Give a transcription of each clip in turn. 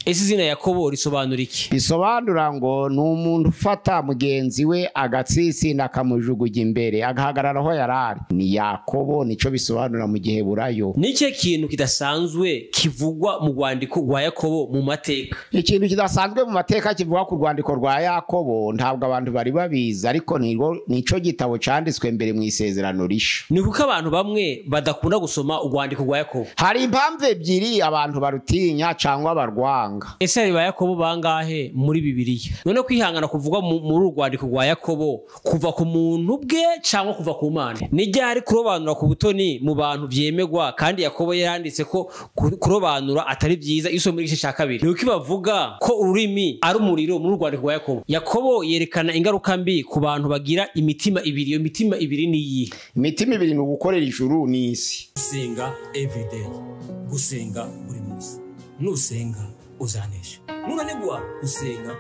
Ese izina Yakobo risobanura iki? Bisobanura ngo ni umuntu ufata mugenzi we agatsitsina akamujugunya imbere, agahagarara aho yarari. Ni Yakobo, nico bisobanura mu Giheburayo. Ni ikihe kintu kidasanzwe kivugwa mu rwandiko rwa Yakobo mu mateka? Ikintu kidasanzwe mu mateka kivugwa ku rwandiko rwa Yakobo ntabwo abantu bari babizi, ariko nico gitabo canditswe mbere mu Isezerano Risha. Ni kuko abantu bamwe badakunda gusoma urwandiko rwa Yakobo. Hari impamvu ebyiri abantu barutinya cyangwa barwanga. Ese hari ba Yakobo bangahe muri Bibiliya? None kwihangana kuvugwa muri urwandiko rwa Yakobo kuva ku muntu bwe cyangwa kuva ku Mana? Ni ryari kurobanura ku butoni mu bantu byemegwa, kandi Yakobo yaranditse ko kurobanura atari byiza? Iso muri igice cya kabiri ni uko bavuga ko ururimi ari umuriro muri urwandiko rwa Yakobo. Yakobo yerekana ingaruka mbi ku bantu bagira imitima ibiri. Iyo mitima ibiri ni iyihe? Imitima ibiri ni ugukorera ijuru n'isi. Gusenga everyday, gusenga buri munsi. Nusenga uzanesha, nunanigwa gusenga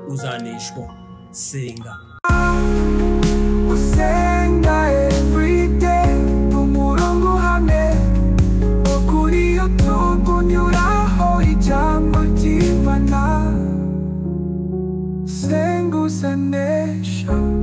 uzaneshwa. Senga. Gusenga everyday, umurongo uhamye ukuri utugunyuraho ijambo ry'Imana. Senga uzanesha.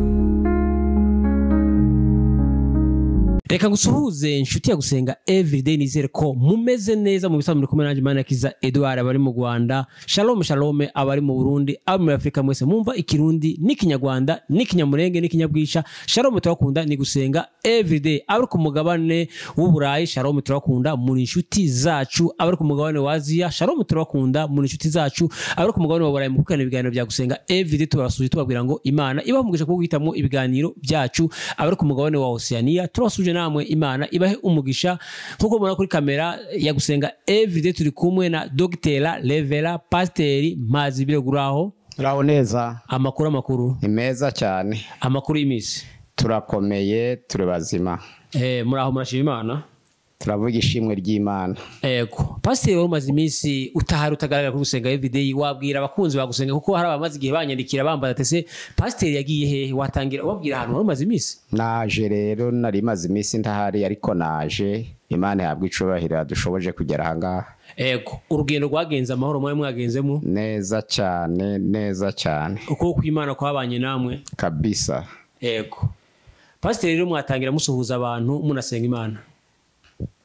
Reka ngusuhuze inshuti ya Gusenga Everyday, nizere ko mumeze neza mu bisanzwe. Muri kumwe nanjye Manakiza Edouard, abari mu Rwanda shalom shalom, abari mu Burundi, abo muri Afrika mwese mumva Ikirundi n'Ikinyarwanda n'Ikinyamurenge n'Ikinyabwisha, shalom turakunda. Ni Gusenga Everyday. Abari ku mugabane w'Uburayi shalom turakunda, muri inshuti zacu. Abari ku mugabane wa Aziya shalom turakunda, muri inshuti zacu. Abari ku mugabane wa Burayi mukukana ibiganiro bya Gusenga Everyday, tubasuje tubabwira ngo Imana ibahe umugisha kuko guhitamo ibiganiro byacu. Abari ku mugabane wa Oceania turabasuje namwe, Imana ibahe umugisha. Nkuko mubona kuri kamera ya Gusenga Everyday turi kumwe na Dr. Revera Pasiteri Mpazibire. Guraho. Uraho neza. Amakuru amakuru ni meza cyane. Amakuru y'imisi. Turakomeye, turi bazima. Muraho, murashima Imana. Turavuga ishimwe ry'Imana. Ego. Pasiteri, wari umaze iminsi utahari, utagaragara kuri Gusenga Everyday, wabwira abakunzi ba Gusenga, kuko hari abamaze igihe banyandikira bambaza ati se Pasiteri yagiye hehe? Watangira ubabwira ahantu wari umaze iminsi? Naje rero, nari maze iminsi ntahari, ariko naje. Imana ihabwa icubahiro yadushoboje kugera ahangaha. Ego, urugendo rwagenze amahoro? Mwe mwagenzemo neza cyane, neza cyane. Ukuboko kw'Imana kwabanye namwe kabisa. Ego. Pasiteri rero mwatangira musuhuza abantu munasenga Imana.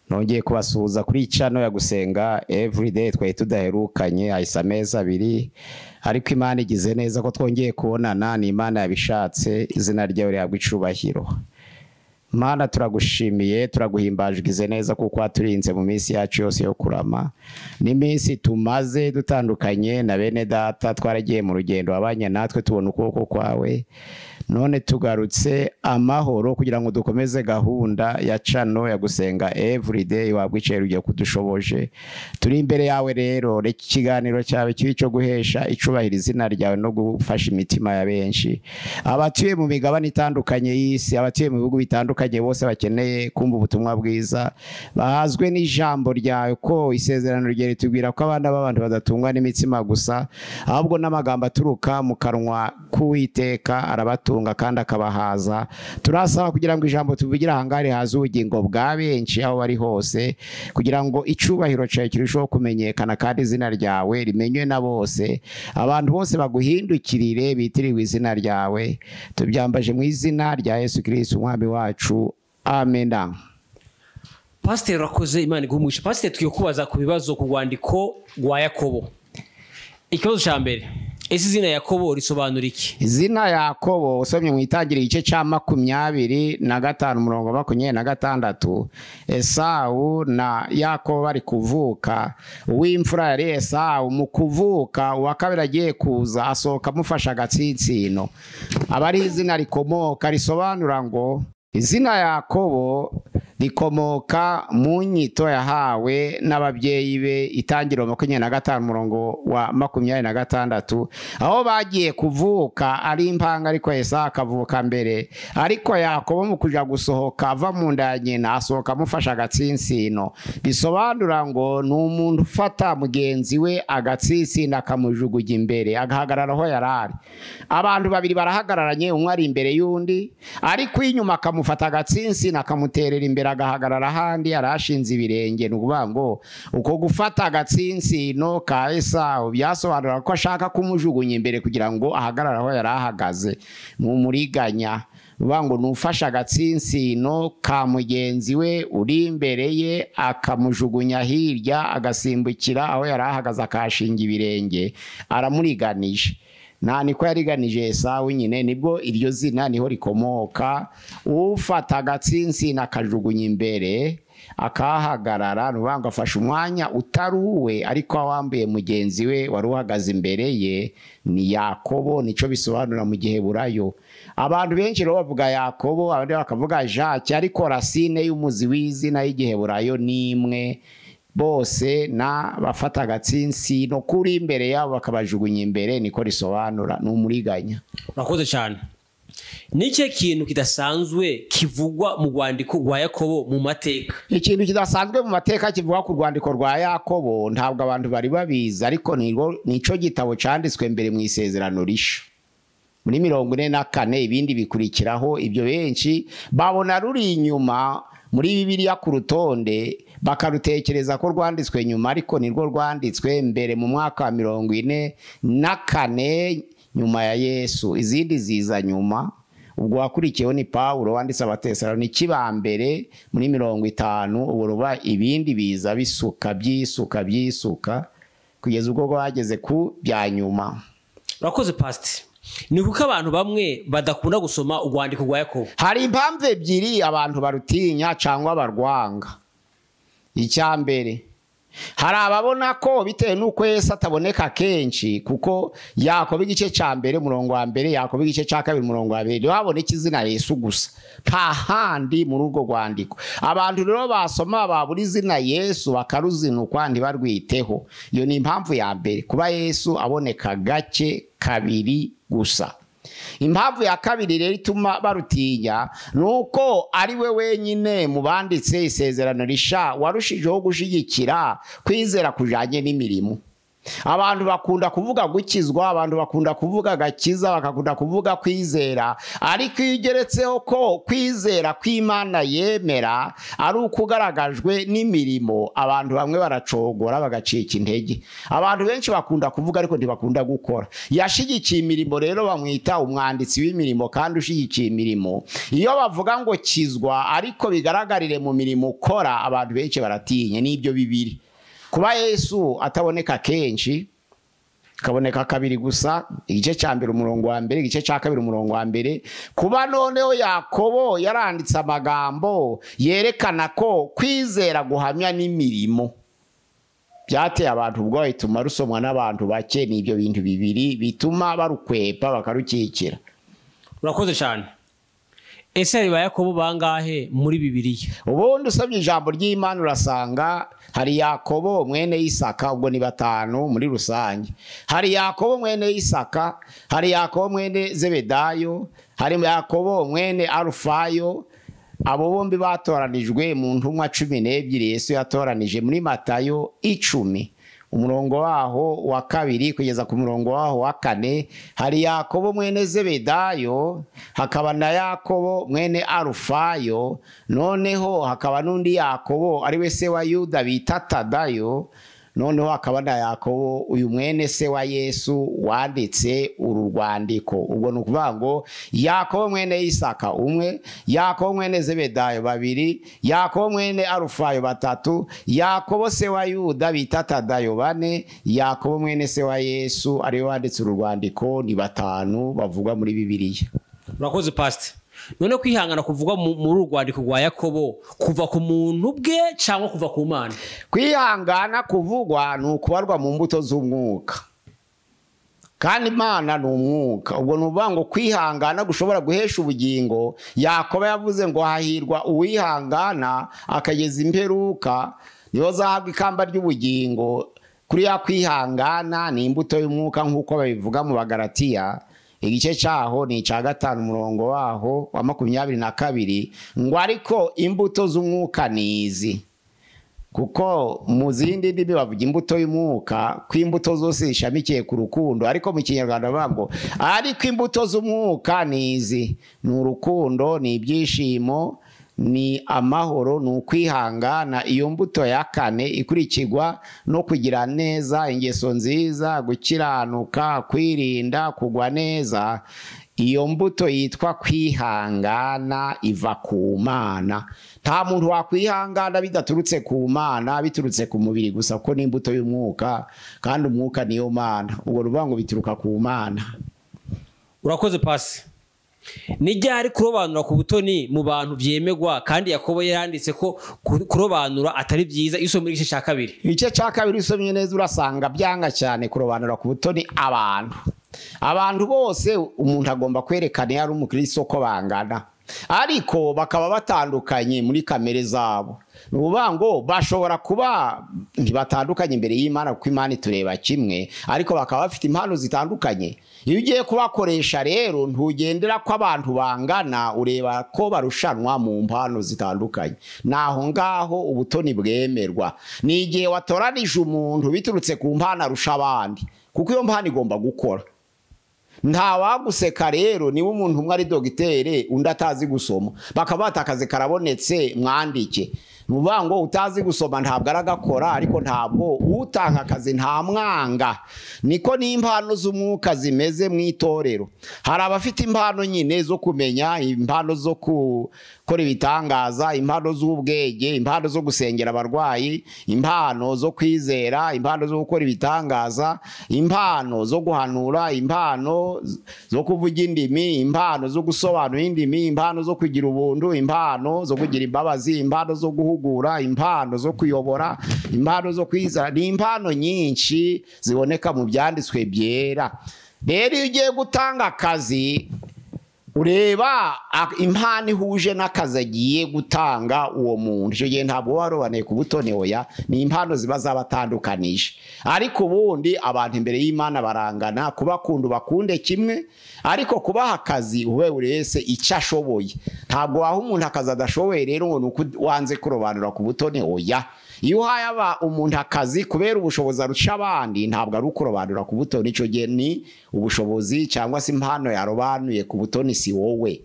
Nongeye kubasuhuza kuri channel ya Gusenga Everyday. Twari tudaherukanye hahise amezi 2, ariko Imana igize neza ko twongeye kubonana. Ni Imana yabishatse, izina ryawe rihabwa icubahiro. Mana, turagushimiye, turaguhimbaje, ugize neza kuko waturinze mu minsi yacu yose yo kurama n'iminsi tumaze dutandukanye na bene data. Twaragiye mu rugendo, wabanye natwe, tubona ukuboko kwawe. None tugarutse amahoro kugira ngo dukomeze gahunda ya channel ya Gusenga Everyday. Wabwicera ugiye kudushoboje, turi imbere yawe rero. Reka ikiganiro cyawe kibe cyo guhesha icubahiro izina ryawe no gufasha imitima ya benshi, abatuye mu migabane itandukanye y'isi, abatuye mu bihugu bitandukanye, bose bakeneye kumva ubutumwa bwiza, bahazwe n'ijambo ryawe, ko isezerano rye ritubwira ko abana b'abantu badatungwa n'imitsima gusa, ahubwo n'amagambo aturuka mu kanwa k'Uwiteka arabatunga kandi akabahaza. Turasaba kugira ngo ijambo tuvugira ahangaha rihaze ubugingo bwa benshi aho bari hose, kugira ngo icubahiro cyawe kirusheho kumenyekana kandi izina ryawe rimenywe na bose, abantu bose baguhindukirire bitirirwe izina ryawe. Tubyambaje mu izina rya Yesu Kristo umwami wacu, amena. Pasiteri urakoze, Imana iguhe umugisha. Pasiteri, tugiye kubaza ku bibazo ku rwandiko rwa Yakobo. Ikibazo cya mbere: ese izina Yakobo risobanura iki? Izina Yakobo usomye mu Itangiriro igice cya 25 umurongo 26, Esawu na Yakobo bari kuvuka. Uw'imfura yari Esawu, mu kuvuka uwa kabiri agiye kuza asohoka amufasha agatsinsino. Aba ari izina rikomoka, risobanura ngo izina Yakobo rikomoka mu nyito yahawe n'ababyeyi be. Itangiriro 25 umurongo wa 26, aho bagiye kuvuka ari impanga, ariko Esawu akavuka mbere, ariko Yakobo mu kuja gusohoka ava mu nda ya nyina asohoka amufasha agatsinsino. Bisobanura ngo ni umuntu ufata mugenzi we agatsinsino akamujugunya imbere, agahagarara aho yarari. Abantu babiri barahagararanye, umwe ari imbere y'undi, ariko inyuma akamufata agatsinsino akamuterera imbere, akongera agahagarara ahandi yarashinze ibirenge. Ni ukuvuga ngo uko gufata agatsinsino ka Esawu byasobanura ko ashaka kumujugunya imbere kugira ngo ahagarare aho yari ahagaze mu muriganya. Bivuga ngo nufashe agatsinsino ka mugenzi we uri imbere ye akamujugunya hirya, agasimbukira aho yari ahagaze akashinga ibirenge, aramuriganije. Nta niko yariganije Esawu nyine, nibwo iryo zina niho rikomoka. Ufata agatsinsino akajugunya imbere akahagarara, ni ukuvuga ngo afashe umwanya utari uwe ariko awambuye mugenzi we wari uhagaze imbere ye, ni Yakobo. Nico bisobanura mu Giheburayo. Abantu benshi rero bavuga Yakobo, abandi bakavuga Jacques, ariko racine y'umuzi w'izina y'Igiheburayo ni imwe. Bose na bafata agatsinsino kuri imbere yabo bakabajugunya imbere, niko risobanura, ni umuriganya. Urakoze cyane. Ni ikihe kintu kidasanzwe kivugwa mu rwandiko rwa Yakobo mu mateka? Ikintu kidasanzwe mu mateka kivugwa ku rwandiko rwa Yakobo ntabwo abantu bari babizi, ariko nico gitabo canditswe mbere mu Isezerano Risha muri 44, ibindi bikurikiraho. Ibyo benshi babona ruri inyuma muri Bibiliya ku rutonde, bakarutekereza ko rwanditswe nyuma, ariko nirwo rwanditswe mbere mu mwaka wa 44 nyuma ya Yesu. Izindi ziza nyuma. Ubwo wakurikiyeho ni Pawulo wanditse Abatesaloniki ba mbere muri 50, ubu ruba ibindi biza bisuka byisuka byisuka kugeza ubwo bageze ku bya nyuma. Urakoze Pastor. Ni kuko abantu bamwe badakunda gusoma urwandiko rwa Yakobo. Hari impamvu ebyiri abantu barutinya cyangwa barwanga. Icya mbere, hari ababona ko bitewe n'uko Yesu ataboneka kenshi, kuko Yakobo igice cya mbere umurongo wa mbere, Yakobo igice cya kabiri umurongo wa mbere, haboneka izina Yesu gusa, nta handi muri urwo rwandiko. Abantu rero basoma babura izina Yesu bakaruzinukwa ntibarwiteho. Iyo ni impamvu ya mbere, kuba Yesu aboneka gake kabiri gusa. Impamvu ya kabiri rero ituma barutinya nuko ari we wenyine mu banditse Isezerano Risha warushijeho gushigikira kwizera kujanye n'imirimo. Abantu bakunda kuvuga gukizwa, abantu bakunda kuvuga gakiza, bakakunda kuvuga kwizera, ariko iyo ugeretseho ko kwizera kw'Imana yemera ari ukugaragajwe n'imirimo, abantu bamwe baracogora bagacika intege. Abantu benshi bakunda kuvuga ariko ntibakunda gukora. Yashigikiye imirimo rero bamwita umwanditsi w'imirimo kandi ushigikiye imirimo. Iyo bavuga ngo kizwa ariko bigaragarire mu mirimo ukora, abantu benshi baratinya. N'ibyo bibiri, kuba Yesu ataboneka kenshi, kaboneka kabiri gusa, igice cya mbere umurongo wa mbere, igice cya kabiri umurongo wa mbere. Kuba noneho Yakobo yaranditse amagambo yerekana ko kwizera guhamya n'imirimo, byateye abantu ubwoba, bituma rusomwa n'abantu bake. N'ibyo bintu bibiri bituma barukwepa bakarukikira. Urakoze cyane. Ese hari ba Yakobo bangahe muri Bibiliya? Ubundi usomye ijambo ry'Imana urasanga hari Yakobo mwene Isaka, ubwo ni batanu muri rusange. Hari Yakobo mwene Isaka, hari Yakobo mwene Zebedayo, hari Yakobo mwene Arufayo. Abo bombi batoranijwe mu ntumwa 12 Yesu yatoranije muri Matayo 10, umurongo waho wa 2 kugeza ku murongo waho wa 4. Hari Yakobo mwene Zebedayo, hakaba na Yakobo mwene Arufayo, noneho hakaba n'undi Yakobo ari we se wa Yuda bita Tadayo, noneho hakaba na Yakobo uyu mwene se wa Yesu wanditse uru rwandiko. Ubwo ni ukuvuga ngo Yakobo mwene Isaka umwe, Yakobo mwene Zebedayo babiri, Yakobo mwene Arufayo batatu, Yakobo se wa Yuda bita Tadayo bane, Yakobo mwene se wa Yesu ari we wanditse uru rwandiko, ni batanu bavugwa muri Bibiliya. Urakoze Pastor. None kwihangana kuvugwa muri urwandiko rwa Yakobo kuva ku muntu bwe cyangwa kuva ku Mana? Kwihangana kuvugwa ni ukubarwa mu mbuto z'umwuka, kandi Imana ni umwuka. Ubwo ni ukuvuga ngo kwihangana gushobora guhesha ubugingo. Yakobo yavuze ngo hahirwa uwihangana akageza imperuka, niho zahabwa ikamba ry'ubugingo. Kuri ya kwihangana ni imbuto y'umwuka nk'uko babivuga mu Bagalatiya igice cyaho ni icya 5 umurongo waho wa 22, ngo ariko imbuto z'umwuka ni izi. Kuko mu zindi ndimi bavuga imbuto y'umwuka ko imbuto zose zishamikiye ku rukundo, ariko mu Kinyarwanda bavuga ngo ariko imbuto z'umwuka ni izi: ni urukundo, ni ibyishimo, ni amahoro, ni ukwihangana. Iyo mbuto ya kane ikurikirwa no kugira neza, ingeso nziza, gukiranuka, kwirinda, kugwa neza. Iyo mbuto yitwa kwihangana iva ku Mana. Nta muntu wakwihangana bidaturutse ku Mana, biturutse ku mubiri gusa, kuko ni imbuto y'umwuka, kandi umwuka niyo Mana. Ubwo ruvuga ngo bituruka ku Mana. Urakoze pasi. Ni ryari kurobanura ku butoni mu bantu byemegwa, kandi Yakobo yaranditse ko kurobanura atari byiza? Iyo usomye igice cya kabiri, igice cya kabiri usomye neza urasanga byanga cyane kurobanura ku butoni abantu. Abantu bose umuntu agomba kwerekana iyo ari umukristo ko bangana, ariko bakaba batandukanye muri kamere zabo. Ni ukuvuga ngo bashobora kuba ntibatandukanye imbere y'Imana, kuko Imana itureba kimwe, ariko bakaba bafite impano zitandukanye. Iyo ugiye kubakoresha rero ntugendera ko abantu bangana, ureba ko barushanwa mu mpano zitandukanye. Naho ngaho ubutoni bwemerwa ni igihe watoranije umuntu biturutse ku mpano arusha abandi, kuko iyo mpano igomba gukora. Nta waguseka rero niba umuntu umwe ari dogiteri undi atazi gusoma, bakaba batakaze karabonetse mwandike. Ni ukuvuga ngo utazi gusoma ntabwo aragakora, ariko ntabwo utanga akazi nta mwanga. Niko n'impano z'umwuka zimeze mu itorero. Hari abafite impano nyine zo kumenya, impano zo gukora ibitangaza, impano z'ubwenge, impano zo gusengera abarwayi, impano zo kwizera, impano zo gukora ibitangaza, impano zo guhanura, impano zo kuvuga indimi, impano zo gusobanura indimi, impano zo kugira ubuntu, impano zo kugira imbabazi, impano zo guhugura, impano zo kuyobora, impano zo kwizera. Ni impano nyinshi ziboneka mu byanditswe byera. Rero iyo ugiye gutanga akazi ureba impano ihuje n'akazi agiye gutanga uwo muntu. Icyo gihe ntabwo warobaneye ku butoni, oya, ni impano ziba zabatandukanije. Ariko ubundi abantu imbere y'Imana barangana, kubakunda bakunde kimwe, ariko kubaha akazi ube buri wese icyo ashoboye. Ntabwo waha umuntu akazi adashoboye rero ngo nuko wanze kurobanura ku butoni, oya. Iyo uhaye umuntu akazi kubera ubushobozi arusha abandi, ntabwo ari ukurobanura ku butoni. Icyo gihe ni ubushobozi cyangwa se impano yarobanuye ku butoni, si wowe.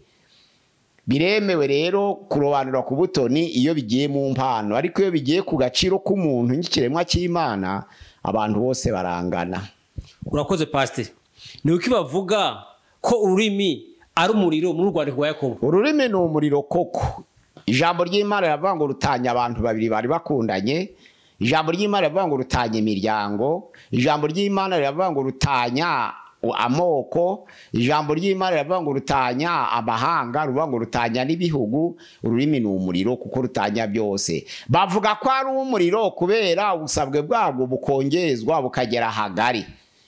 Biremewe rero kurobanura ku butoni iyo bigiye mu mpano, ariko iyo bigiye ku gaciro k'umuntu nk'ikiremwa cy'Imana, abantu bose barangana. Urakoze pasiteri. Ni uko bavuga ko ururimi ari umuriro muri rwandiko rwa Yakobo. Ururimi ni umuriro koko. Ijambo ry'Imana riravuga ngo rutanya abantu babiri bari bakundanye. Ijambo ry'Imana riravuga ngo rutanya imiryango. Ijambo ry'Imana riravuga ngo rutanya amoko. Ijambo ry'Imana riravuga ngo rutanya amahanga, ruvuga ngo rutanya n'ibihugu. Ururimi ni umuriro kuko rutanya byose. Bavuga ko ari umuriro kubera ubusabwe bwabwo bukongezwa bukagera hagari.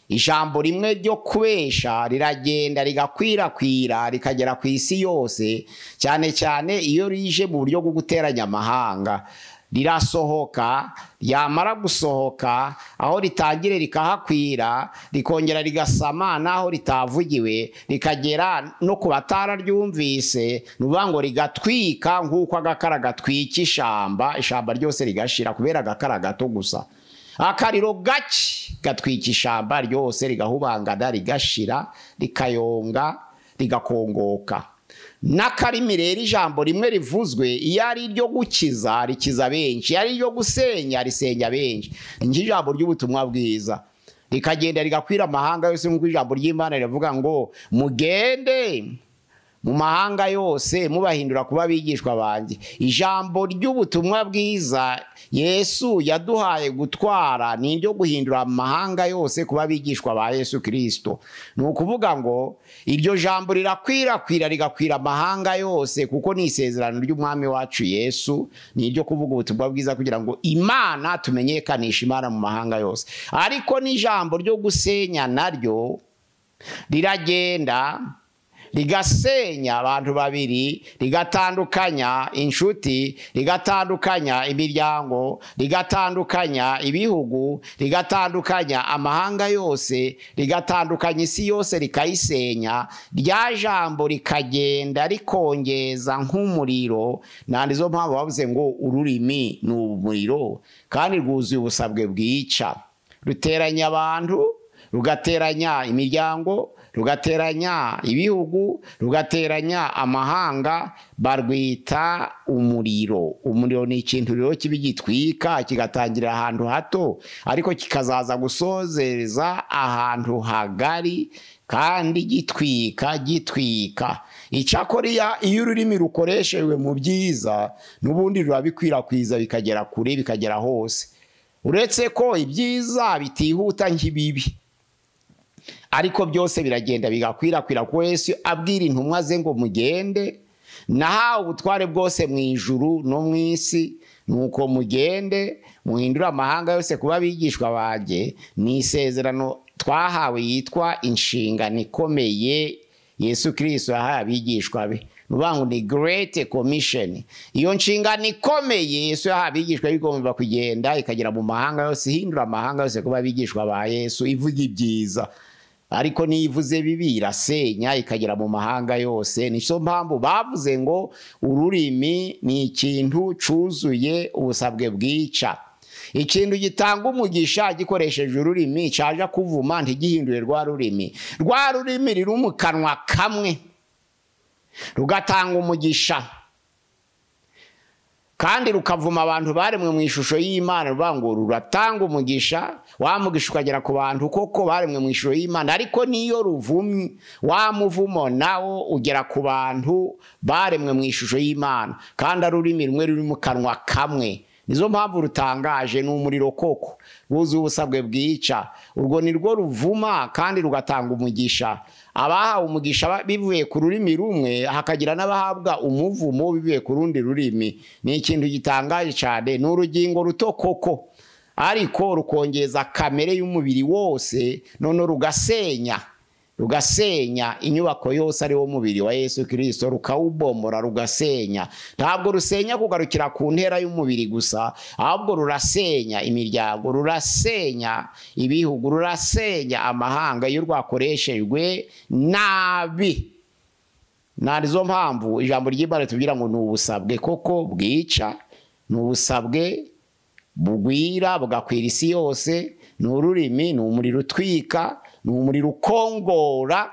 Ijambo rimwe ryo kubesha riragenda rigakwirakwira rikagera ku isi yose, cyane cyane iyo rije mu buryo bwo guteranya amahanga. Rirasohoka, ryamara gusohoka aho ritangire rikahakwira, rikongera rigasama naho ritavugiwe, rikagera no ku batararyumvise. Ni ukuvuga ngo rigatwika nk'uko agakara gatwika ishamba, ishamba ryose rigashira kubera agakara gato gusa. Akariro gake gatwika ishamba ryose, rigahubangana, rigashira, rikayonga, rigakongoka. N'akarimi rero ijambo rimwe rivuzwe, iyo ari iryo gukiza rikiza benshi, iyo ari iryo gusenya risenya benshi. Ni ijambo ry'ubutumwa bwiza rikagenda rigakwira amahanga yose, nk'uko ijambo ry'Imana riravuga ngo mugende mu mahanga yose mubahindura kuba abigishwa banjye. Ijambo ry'ubutumwa bwiza Yesu yaduhaye gutwara ni iryo guhindura amahanga yose kuba abigishwa ba Yesu Kristo. Ni ukuvuga ngo iryo jambo rirakwirakwira rigakwira amahanga yose, kuko ni isezerano ry'umwami wacu Yesu, ni iryo kuvuga ubutumwa bwiza kugira ngo Imana tumenyekanishe Imana mu mahanga yose. Ariko n'ijambo ryo gusenya naryo riragenda rigasenya abantu babiri, rigatandukanya inshuti, rigatandukanya imiryango, rigatandukanya ibihugu, rigatandukanya amahanga yose, rigatandukanya isi yose, rikayisenya. Rya jambo rikagenda rikongeza nk'umuriro. Nandi zo mpamvu bavuze ngo ururimi ni umuriro, kandi rwuzuye ubusabwe bwica, ruteranya abantu, Rugateranya imiryango, rugateranya ibihugu, rugateranya amahanga. Barwita umuriro. Umuriro ni ikintu rero kibi gitwika, kigatangira ahantu hato ariko kikazaza gusozereza ahantu hagari, kandi gitwika gitwika. Icyakora iyo ururimi rukoreshejwe mu byiza, n'ubundi rurabikwirakwiza bikagera kure, bikagera hose. Uretse ko ibyiza bitihuta nk'ibibi, ariko byose biragenda bigakwirakwira. Kuko Yesu abwira intumwa ze ngo mugende, nahawe ubutware bwose mu ijuru no mu isi, nuko mugende muhindure amahanga yose kuba abigishwa banjye. Ni isezerano twahawe yitwa inshingano ikomeye Yesu Kristo yahaye abigishwa be. Nuvuga ngo ni Great Commission. Iyo nshingano ikomeye Yesu yahaye abigishwa bigomba kugenda ikagera mu mahanga yose, ihindura amahanga yose kuba abigishwa ba Yesu, ivuga ibyiza. Ariko niyo ivuze bibi irasenya ikagera mu mahanga yose. Nico mpamvu bavuze ngo ururimi ni ikintu cuzuye ubusabwe bwica. Ikintu gitanga umugisha gikoresheje ururimi, caja kuvuma ntigihindure rwa rurimi. Rwa rurimi riri mu kanwa kamwe rugatanga umugisha kandi rukavuma abantu baremwe mu ishusho y'Imana. Ruvuga ngo ruratanga umugisha, wa mugisha ukagera ku bantu koko baremwe mu ishusho y'Imana, ariko niyo ruvumye wa muvumo nawo ugera ku bantu baremwe mu ishusho y'Imana, kandi ari ururimi rumwe ruri mu kanwa kamwe. Nizo mpamvu rutangaje, ni umuriro koko rwuzuye ubusabwe bwica. Urwo ni rwo ruvuma kandi rugatanga umugisha. Abahawe umugisha bivuye ku rurimi rumwe, hakagira n'abahabwa umuvumo bivuye ku rundi rurimi. Ni ikintu gitangaje cyane, ni urugingo ruto koko, ariko rukongeza kamere y'umubiri wose, none rugasenya, rugasenya inyubako yose ari wo mubiri wa Yesu Kristo, rukawubomora, rugasenya. Ntabwo rusenya kugarukira ku ntera y'umubiri gusa, ahubwo rurasenya imiryango, rurasenya ibihugu, rurasenya amahanga iyo rwakoreshejwe nabi. Narizo mpamvu ijambo ry'Imana ritubwira ngo ni ubusabwe koko bwica, ni ubusabwe bugwira bugakwira isi yose, ni ururimi, ni umuriro utwika, ni umuriro ukongora.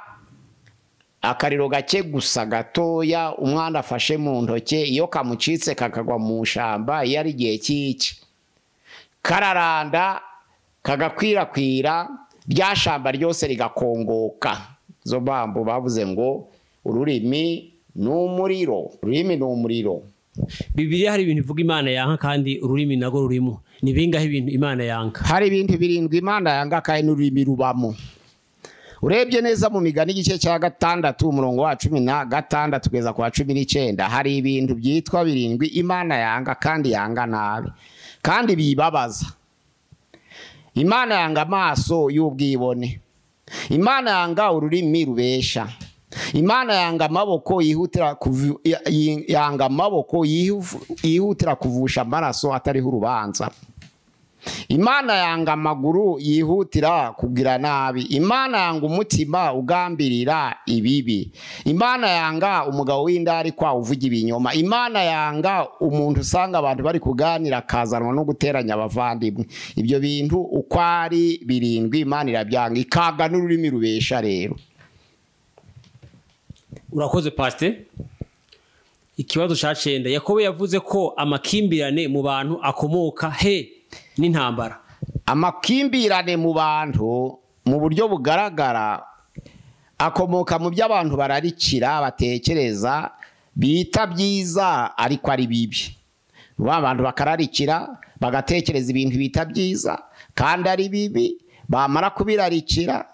Akariro gake gusa gatoya umwana afashe mu ntoke, iyo kamucitse kakagwa mu shamba, iyo ari igihe cy'iki kararanda kagakwirakwira, rya shamba ryose rigakongoka. Izo mpamvu bavuze ngo ururimi ni umuriro, ururimi ni umuriro. Bibiliya hari ibintu ivuga Imana yanka kandi ururimi nago rurimo. Ni bingahe ibintu Imana yanka? Hari ibintu birindwi Imana yanga kandi n'ururimi rubamo. Urebye neza mu migani igice cya 6 umurongo wa 16 kugeza kwa 19, hari ibintu byitwa birindwi Imana yanga kandi yanga nabi kandi bibabaza. Imana yanga amaso y'ubwibone. Imana yanga ururimi rubesha. Imana yanga amaboko yihutira yanga amaboko yihutira kuvusha amaraso atariho urubanza. Imana yanga amaguru yihutira kugira nabi. Imana yanga umutima ugambirira ibibi. Imana yanga umugabo w'indarikwa uvuga ibinyoma. Imana yanga umuntu usanga abantu bari kuganira akazanwa no guteranya abavandimwe. Ibyo bintu uko ari birindwi Imana irabyanga, ikaga n'ururimi rubesha. Rero urakoze Pastor. Ikibazo ca 9, Yakobo yavuze ko amakimbirane mu bantu akomoka he n'intambara. Amakimbirane mu bantu mu buryo bugaragara akomoka mu byo abantu bararikira, batekereza, bita byiza ariko ari bibi. Abantu bakararikira bagatekereza ibintu bita byiza kandi ari bibi, bamara kubirarikira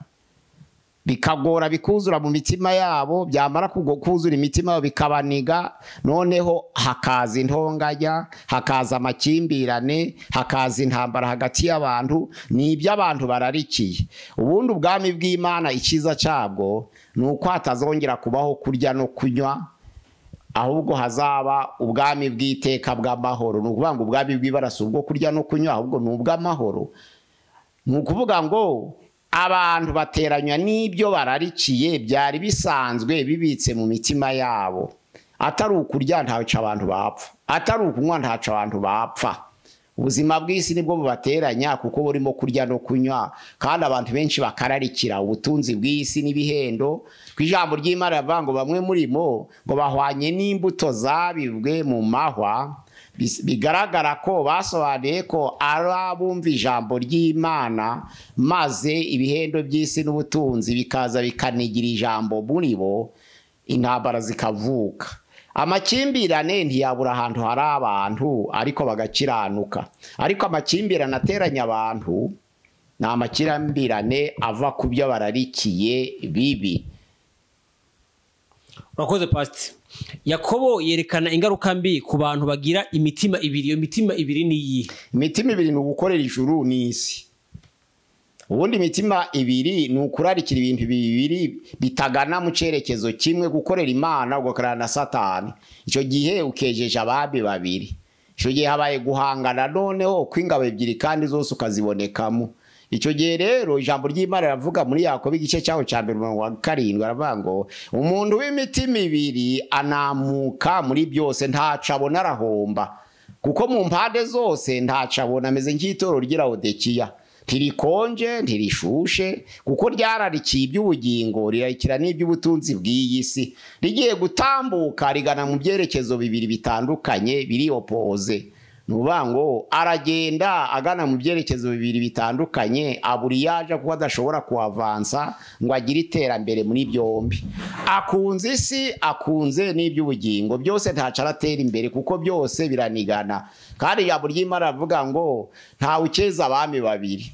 bikagora bikuzura mu mitima yabo, byamara kuzura imitima yabo bikabaniga, noneho hakaza intonganya, hakaza amakimbirane, hakaza intambara hagati y'abantu. Ni ibyo abantu bararikiye. Ubundi ubwami bw'Imana icyiza cyabwo ni uko hatazongera kubaho kurya no kunywa, ahubwo hazaba ubwami bw'iteka bw'amahoro. Ni ukuvuga ngo ubwami bw'ibara si ubwo kurya no kunywa, ahubwo ni ubw'amahoro. Ni ukuvuga ngo abantu bateranywa n'ibyo bararikiye byari bisanzwe bibitse mu mitima yabo. Atari ukurya ntaco abantu bapfa, atari ukunywa ntaco abantu bapfa. Ubuzima bw'isi nibwo bubateranya, kuko burimo kurya no kunywa, kandi abantu benshi bakararikira ubutunzi bw'isi n'ibihendo. Ku ijambo ry'Imana rivuga ngo bamwe muri mo ngo bahwanye n'imbuto zabibwe mu mahwa. Bigaragara ko basobanuye ko ari abumva ijambo ry'Imana, maze ibihendo by'isi n'ubutunzi bikaza bikanigira ijambo muri bo, intambara zikavuka. Amakimbirane ntiyabura ahantu hari abantu ariko bagakiranuka. Ariko amakimbirane ateranya abantu ni amakimbirane ava ku byo bararikiye bibi. Urakoze Pastor. Yakobo yerekana ingaruka mbi ku bantu bagira imitima ibiri. Iyo mitima ibiri ni iyihe? Imitima ibiri ni ugukorera ijuru n'isi. Ubundi imitima ibiri ni ukurarikira ibintu bibiri bitagana mu cyerekezo kimwe, gukorera Imana ugakorana na Satani. Icyo gihe ukejeje ababi babiri. Icyo gihe habaye guhangana noneho kw'ingabo ebyiri kandi zose ukazibonekamo. Icyo gihe rero ijambo ry'Imana riravuga muri Yakobo igice cyaho cya mbere umurongo wa 7, aravuga ngo umuntu w'imitima ibiri anamuka muri byose, ntaco abona arahomba, kuko mu mpande zose ntaco abona, ameze nk'itoro ry'i Laodikiya, ntirikonje ntirishushe, kuko ryararikiye iby'ubugingo rirarikira n'iby'ubutunzi bw'iyi si, rigiye gutambuka rigana mu byerekezo bibiri bitandukanye biri opoze. Nuvuga ngo aragenda agana mu byerekezo bibiri bitandukanye, abura iyo aja kuko adashobora kuavansa ngo agire iterambere muri byombi. Akunze isi, akunze n'iby'ubugingo, byose ntaco aratera imbere kuko byose biranigana. Kandi ijambo ry'Imana rivuga ngo ntawe ukeza abami babiri.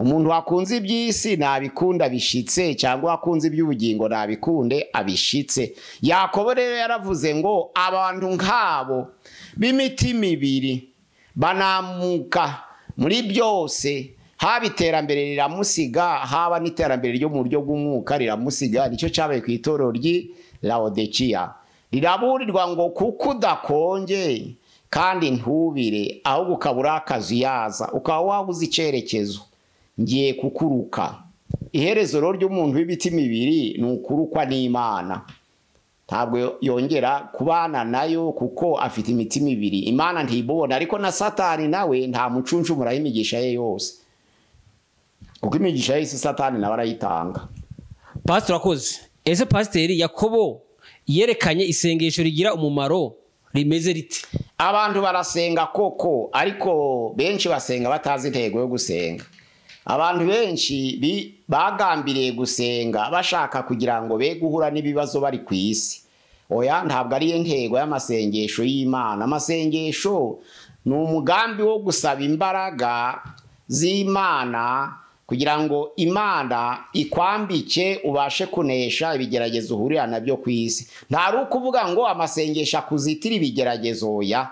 Umuntu wakunze iby'isi nabikunda bishitse, cyangwa wakunze iby'ubugingo nabikunde abishitse. Yakobo rero yaravuze ngo abantu nk'abo b'imitima ibiri banamuka muri byose, haba iterambere riramusiga, haba n'iterambere ryo mu buryo bw'umwuka riramusiga. Nicyo cyabaye ku itorero ry'i Laodikiya. Riraburirwa ngo kuko udakonje kandi ntubire, ahubwo ukaba uri akazuyaza, ukaba wabuze icyerekezo, ngiye kukuruka. Iherezo rero ry'umuntu w'imitima ibiri ni ukurukwa n'Imana. Ntabwo yongera kubana nayo kuko afite imitima ibiri. Imana ntibona, ariko na Satani nawe nta mucuncumuraho imigisha ye yose, kuko imigisha ye Satani nawe arayitanga. Pastor urakoze. Ese Pasiteri, Yakobo yerekanye isengesho rigira umumaro rimeze rite? Abantu barasenga koko, ariko benshi basenga batazi intego yo gusenga. Abantu benshi bagambiriye gusenga bashaka kugira ngo be guhura n'ibibazo bari ku isi. Oya, ntabwo ari intego y'amasengesho y'Imana. Amasengesho ni umugambi wo gusaba imbaraga z'Imana kugira ngo Imana ikwambike ubashe kunesha ibigeragezo uhurira nabyo ku isi. Ntari ukuvuga ngo amasengesho akuzitira ibigeragezo, oya.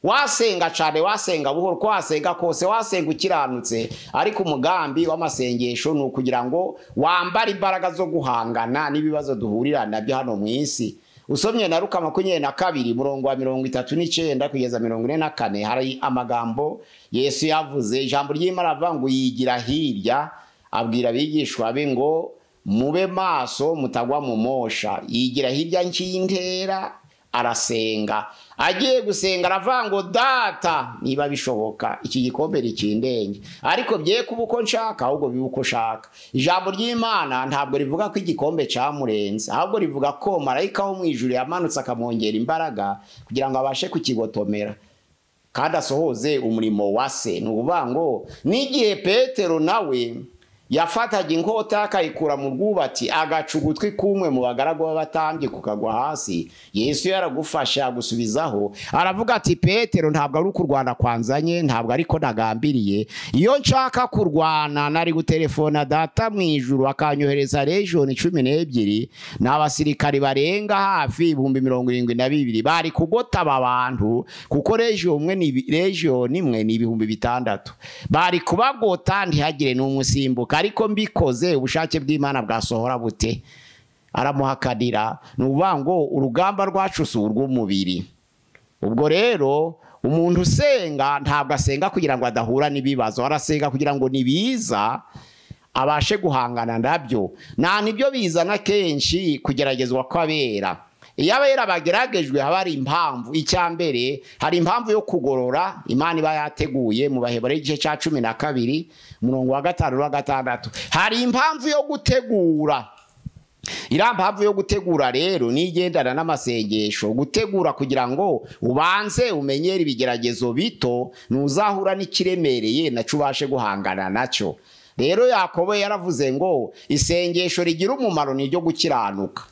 Wasenga cyane, wasenga buhoro, ko wasenga kose, wasenga ukiranutse, ariko umugambi w'amasengesho ni ukugira ngo wambare imbaraga zo guhangana n'ibibazo duhurira nabyo hano mu isi. Usomye na Luka 22 murongo wa 39 kugeza 44, hari amagambo Yesu yavuze. Ijambo ry'Imana avuga ngo yigira hirya abwira abigishwa be ngo mube maso mutagwa mu mosha. Yigira hirya nk'intera arasenga. Agiye gusenga aravuga ngo data, niba bishoboka iki gikombe rikindenge, ariko bye kuba uko nshaka ahubwo bibe uko ushaka. Ijambo ry'Imana ntabwo rivuga ko igikombe cyamurenze, ahubwo rivuga ko marayika wo mu ijuru yamanutse akamwongera imbaraga kugira ngo abashe kukigotomera kandi asohoze umurimo wa se. Ni ukuvuga ngo n'igihe Petero nawe yafataga inkota akayikura mu rwubati agaca ugutwi kumwe mu bagaragu b'abatambyi kukagwa hasi, Yesu yaragufasha gusubizaho, aravuga ati Petero, ntabwo ari ukurwana kwanzanye, ntabwo ariko nagambiriye. Iyo nshaka kurwana nari gutelefona data mu ijuru akanyohereza region 12 n'abasirikari barenga hafi 72,000 bari kugota aba bantu, kuko region umwe ni region imwe ni 6,000 bari kubagota ntihagire n'umusimbuka. Ariko mbikoze ubushake bw'Imana bwasohora bute? Aramuhakanira. Ni ukuvuga ngo urugamba rwacu si urw'umubiri. Ubwo rero umuntu usenga ntabwo asenga kugira ngo adahura n'ibibazo, arasenga kugira ngo nibiza abashe guhangana nabyo. Nta nibyo bizana kenshi kugeragezwa kw'abera. Iyo abera bageragejwe haba hari impamvu. Icya mbere, hari impamvu yo kugorora Imana iba yateguye mu Baheburayo igice cya 12 umurongo wa 5 n'uwa 6. Hari impamvu yo gutegura. Iriya mpamvu yo gutegura rero nigendana n'amasengesho, gutegura kugira ngo ubanze umenyere ibigeragezo bito, ntuzahura n'ikiremereye nacyo ubashe guhangana nacyo. Rero Yakobo yaravuze ngo isengesho rigira umumaro ni iryo gukiranuka.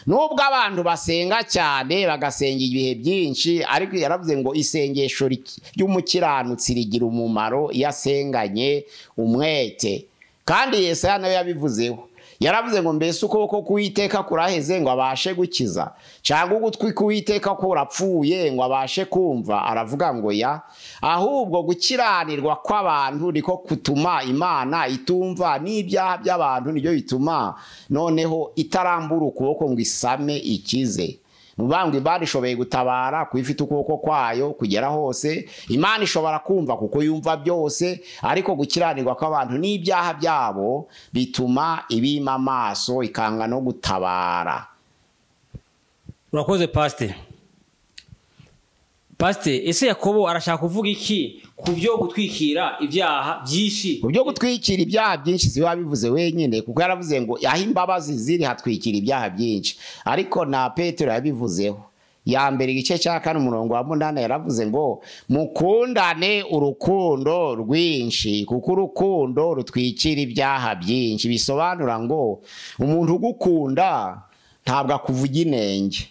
Nubwo abantu basenga cyane bagasenga ibihe byinshi, ariko yaravuze ngo isengesho ry'umukiranutsi rigira umumaro iyo asenganye umwete. Kandi Yesaya nawe yabivuzeho, yaravuze ngo mbese ukuboko k'Uwiteka kuraheze ngo abashe gukiza, cyangwa ugutwi k'Uwiteka kurapfuye ngo abashe kumva? Aravuga ngo ya, ahubwo gukiranirwa kw'abantu niko kutuma Imana itumva, n'ibyaha by'abantu nibyo bituma noneho itarambura ukuboko ngo isame ikize. Nubango Imana ishoboye gutabara kuko ifite ukuboko kwayo kugera hose, Imana ishobora kumva kuko yumva byose, ariko gukiranirwa kw'abantu n'ibyaha byabo bituma ibima amaso ikanga no gutabara. Urakoze Pastor. Pastor, ese Yakobo arashaka kuvuga iki ku byo gutwikira ibyaha byinshi? Ku byo gutwikira ibyaha byinshi si bivuze wenyine, kuko yaravuze ngo aho imbabazi ziri hatwikira ibyaha byinshi. Ariko na Petero yabivuzeho. Ya mbere igice cya 4 umurongo wa 8 yaravuze ngo mukundane urukundo rwinshi, kuko urukundo rutwikira ibyaha byinshi. Bisobanura ngo umuntu ugukunda ntabwo akuvuga inenge,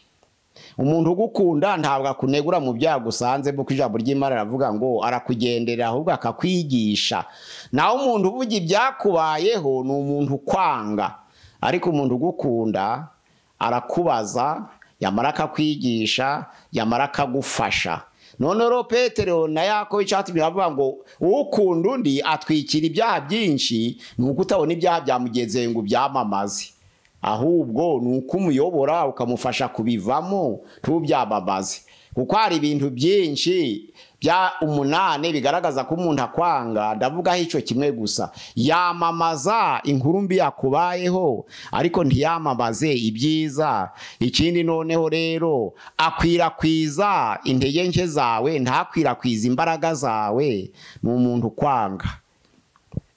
umuntu ugukunda ntabwo akunegura mu byago usanze, kuko ijambo ry'Imana riravuga ngo arakugenderera ahubwo akakwigisha. Naho umuntu uvuga ibyakubayeho ni umuntu ukwanga, ariko umuntu ugukunda arakubaza, yamara akakwigisha, yamara akagufasha. None rero Petero na Yakobo icyatumye bavuga ngo ukunda undi atwikira ibyaha byinshi, ni uko utabona ibyaha bya mugenzi wawe ngo ubyamamaze, ahubwo ni uko umuyobora ukamufasha kubivamo ntubyamamaze. Kuko hari ibintu byinshi bya 8 bigaragaza ko umuntu akwanga. Ndavugaho icyo kimwe gusa, yamamaza inkuru mbi yakubayeho ariko ntiyamamaze ibyiza. Ikindi noneho rero akwirakwiza intege nke zawe, ntakwirakwiza imbaraga zawe, ni umuntu ukwanga.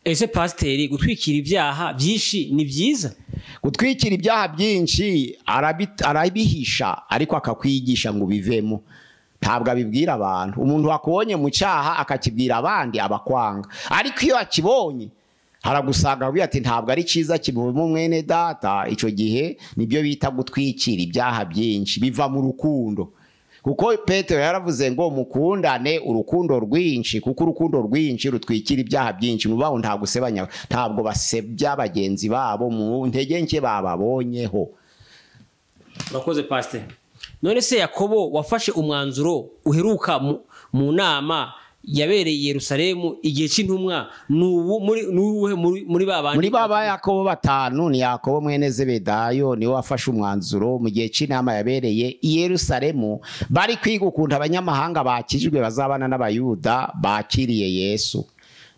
Ese Pasiteri, gutwikira ibyaha byinshi ni byiza? Gutwikira ibyaha byinshi arabihisha, ariko akakwigisha ngo ubivemo. Ntabwo abibwira abantu. Umuntu wakubonye mu cyaha akakibwira abandi abakwanga, ariko iyo akibonye haragusanga akubwira ati ntabwo ari cyiza kibuvemo mwene data. Icyo gihe nibyo bita gutwikira ibyaha byinshi, biva mu rukundo. Kuko Petero yaravuze ngo mukundane urukundo rwinshi, kuko urukundo rwinshi rutwikira ibyaha byinshi. Mubaho nta gusebanya, ntabwo basebya bagenzi babo mu ntege nke bababonyeho. Urakoze Pastor. None se Yakobo wafashe umwanzuro uheruka mu nama yabereye i Yerusalemu igihe cy'intumwa n'uwuhe muri babandi? Muri baba Yakobo 5 ni Yakobo mwene Zebedayo niwe wafashe umwanzuro mu gihe cy'inama yabereye i Yerusalemu, bari kwiga ukuntu abanyamahanga bakijwe bazabana n'Abayuda bakiriye Yesu.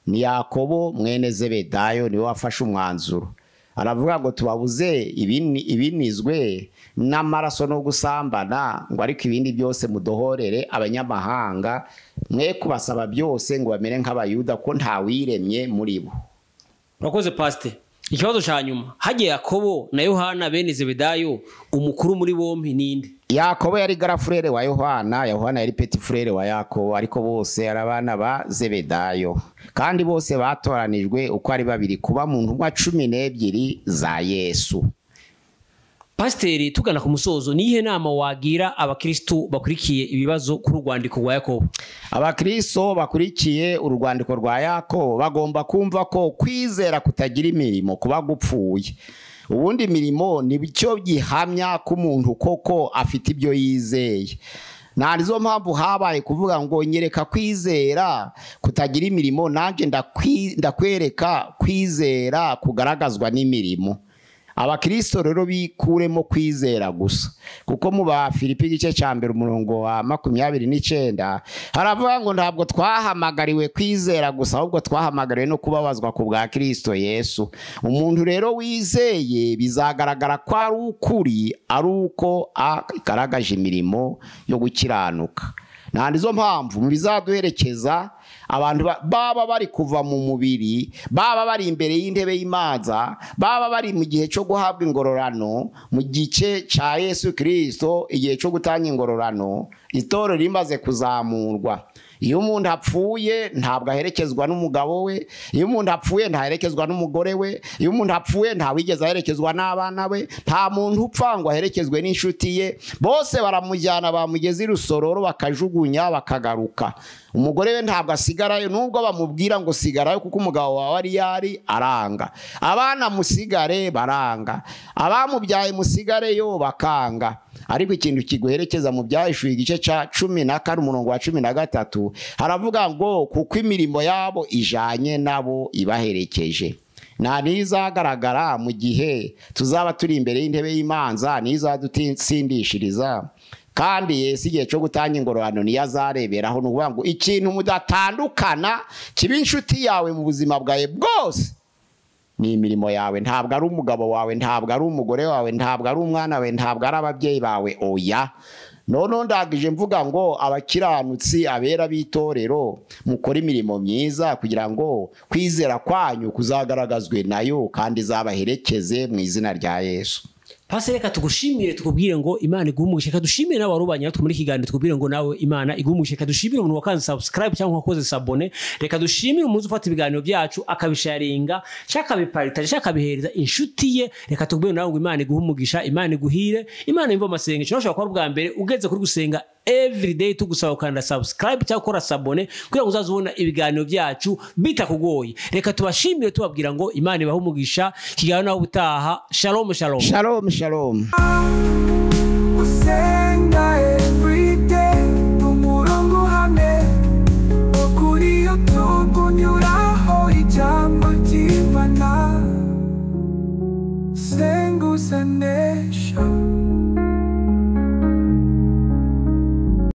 Ni Yakobo mwene Zebedayo niwe wafashe umwanzuro. Aravuga ngo tubabuze ibinizwe n'amaraso no gusambana, ngo ariko ibindi byose mudohorere abanyamahanga, mwe kubasaba byose ngo bamere nk'Abayuda ko ntawiremye muri bo. Urakoze Pastor. Ikibazo cya nyuma, hagiye Yakobo na Yohana bene Zebedayo, umukuru muri bombi ninde? Yakobo yari garafurere wa Yohana, Yohana yari petit frere wa Yakobo, ariko bose ari abana ba Zebedayo. Kandi bose batoranijwe uko ari babiri kuba mu ntumwa 12 za Yesu. Pasiteri, tugana ku musozo, niyihe nama wagira abakristo bakurikiye ibibazo kuri urwandiko rwa Yakobo? Abakristo bakurikiye urwandiko rwa Yakobo bagomba kumva ko kwizera kutagira imirimo kuba gupfuye. Ubundi imirimo ni byo gihamya ko umuntu koko afite ibyo yizeye. Narizo mpamvu habaye kuvuga ngo nyereka kwizera kutagira imirimo, nanjye ndakwereka kwizera kugaragazwa n'imirimo. Abakristo rero bikuremo kwizera gusa, kuko mu ba Filipi igice cya 1 umurongo wa 29 haravuga ngo ntabwo twahamagariwe kwizera gusa, ahubwo twahamagariwe no kubabazwa ku bwa Kristo Yesu. Umuntu rero wizeye bizagaragara ko ari ukuri ari uko agaragaje imirimo yo gukiranuka. Nta nizo mpamvu mu bizaduherekeza abantu baba bari kuva mu mubiri, baba bari imbere y'intebe y'imanza, baba bari mu gihe cyo guhabwa ingororano, mu gice cya Yesu Kristo, igihe cyo gutanga ingororano, itorero rimaze kuzamurwa. Iyo umuntu apfuye ntabwo aherekezwa n'umugabo we, iyo umuntu apfuye ntaherekezwa n'umugore we, iyo umuntu apfuye ntawigeze aherekezwa n'abana be, nta muntu upfa ngo aherekezwe n'inshuti ye, bose baramujyana bamugeza i Rusororo bakajugunya bakagaruka. Umugore we ntabwo asigarayo, nubwo bamubwira ngo sigarayo kuko umugabo wawe ari yari aranga. Abana musigare baranga, abamubyaye musigareyo bakanga. Ariko ikintu kiguherekeza mu Byahishuwe igice cya 14 umurongo wa 13 haravuga ngo kuko imirimo yabo ijanye nabo ibaherekeje. Nta nizagaragara mu gihe tuzaba turi imbere y'intebe y'imanza, nizadutsindishiriza. Kandi Yesu igihe cyo gutanga ingororano niyo azareberaho. Ni ukuvuga ngo ikintu mudatandukana kiba inshuti yawe mu buzima bwawe bwose ni imirimo yawe. Ntabwo ari umugabo wawe, ntabwo ari umugore wawe, ntabwo ari umwana wawe, ntabwo ari ababyeyi bawe, oya. None ndagije mvuga ngo abakiranutsi abera b'itorero mukora imirimo myiza kugira ngo kwizera kwanyu kuzagaragazwe nayo kandi izabaherekeze mu izina rya Yesu. Pastor, reka tugushimire tukubwire ngo Imana iguhe umugisha. Reka dushimire nawe warubanye natwe muri kiganiro, tukubwire ngo nawe Imana iguhe umugisha. Reka dushimire umuntu wakanze subscribe cyangwa wakoze s'abonner. Reka dushimire umuntu ufata ibiganiro byacu akabisharinga cyangwa akabiparitaje cyangwa akabihereza inshuti ye. Reka tukubwire nawe ngo Imana iguhe umugisha, Imana iguhire, Imana imva amasengesho. Ushobora kuba bwa mbere ugeze kuri gusenga everyday, tugusaba ukanda subscribe cyangwa ukora s'abonner kugira ngo uzazubona ibiganiro byacu bitakugoye. Reka tubashimire tubabwira ngo Imana ibahe umugisha. Kiganiro nawe ubutaha. Shalom shalom. Shalom shalom. Gusenga.